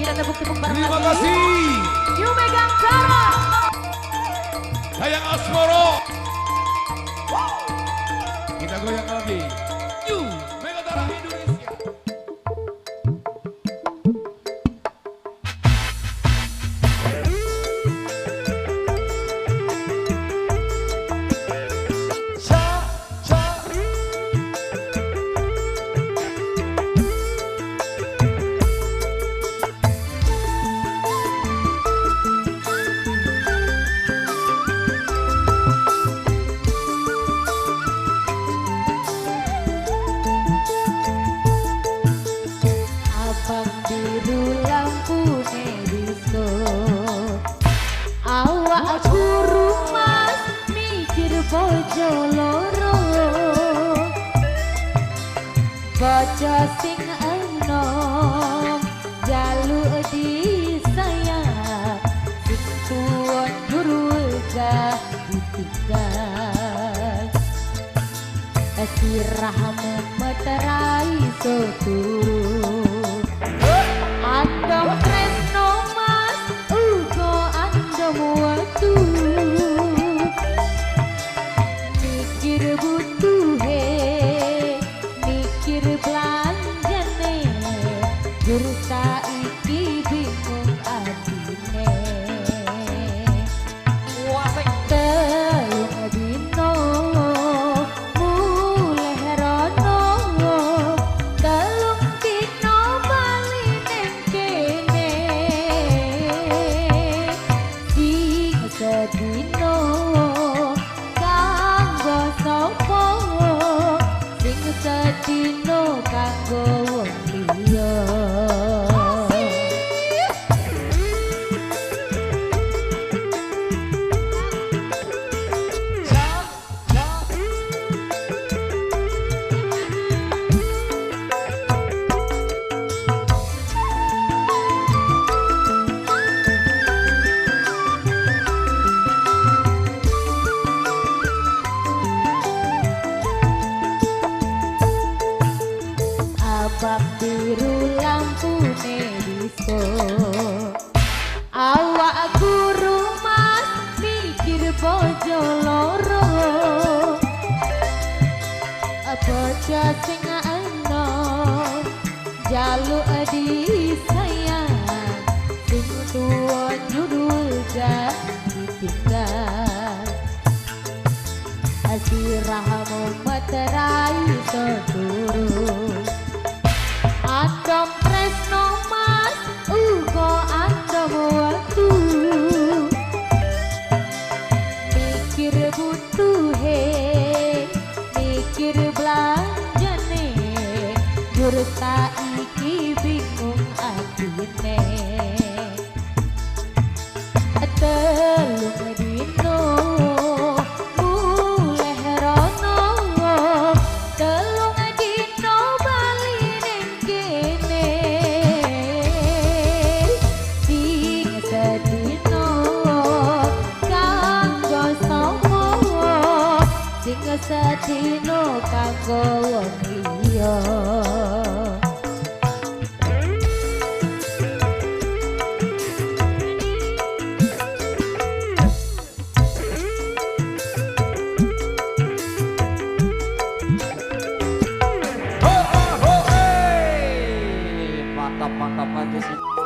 Kita tepuk-tepuk bareng Terima lagi. Kasih. New Megantara. Dayang Asmoro. Kita goyang lagi. New Megantara Indonesia. Cha cha. Abang biru lampune disco. Awak guru mas mikir bojo loro. Bojo sing enom jaluk disayang, sing tuwa njur wegah ditinggal. Sirahmu meterai turu. Andong tresno mas uga andong wektu. Mikir butuhe, mikir belanjane, jur saiki bingung atine. Wasik. Telung dino mulih rono, telung dino bali ning kene. Sing sedino kanggo sapa, sing sedino kanggo wong liya. Cha cha. Abang biru lampune disco. Awak guru mas mikir bojo loro. Bojo sing enom jaluk disayang, sing tuwa njur wegah ditinggal. Sirahmu meterai turu. Andong tresno mas uga andong wektu. Mikir butuhe, mikir belanjane, jur saiki bingung atine. Telung dino mulih rono, telung dino bali ning kene. Sing sedino kanggo sapa, sing sedino kanggo wong liya. Ho ho ho. Hey. Mantap mantap lagi sih.